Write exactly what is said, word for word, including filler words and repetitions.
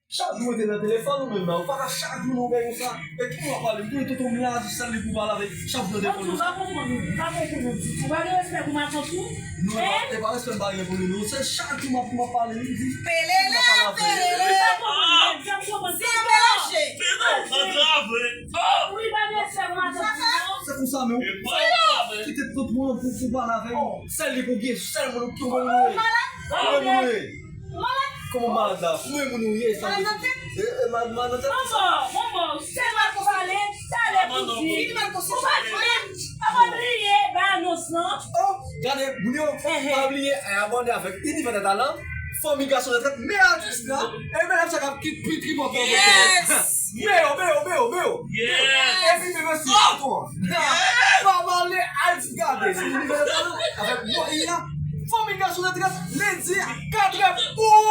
Chak jou mwen te nan telefòn ou menm la, ou pa ka chak jou nou gen yon sa. E ki moun ap pale? M tounen tonton m la, sèl li pou pale avèk. Chak jou nan telefòn ou sa. Ou pa konprann, ou pa konprann ditou. Ou pa gen respè pou matant ou? Non, e pa, e pa respè m pa gen pou li, non. Se chak jou m ap, m ap pale, li di, Pelele, m ap pale avè l. Pelele. Ou pa konprann, ou pa konprann. Se yon melanje. Ou pa gen respè pou matant ou, non. Se konsa, men ou kite tout moun pou, pou pale avè l. Sèl li pou gen, sèl moun ki konn ou ye. Ou menm ou ye. Kòman malad la? Ou menm moun ou ye, sa vle di? E, e, mal, mal nan tèt. Bonbon, bonbon, se mal pou pale, talè pou di. Ou pa bliye, pa bliye bay anons lan. Oh, gade, moun yo, pa bliye, eh, abòne avèk Univers des Talents, Fanmi Gason de Trèt, men atis la, e men sa k ap kit pitri bò kè. Yes! Men yo, men yo, men yo, men yo. Yes! Epi, men mèsi, tonton. Pa pale, al ti gade, se Univers des Talents, avèk Boy la, Fanmi Gason de Trèt, lendi a katrè pou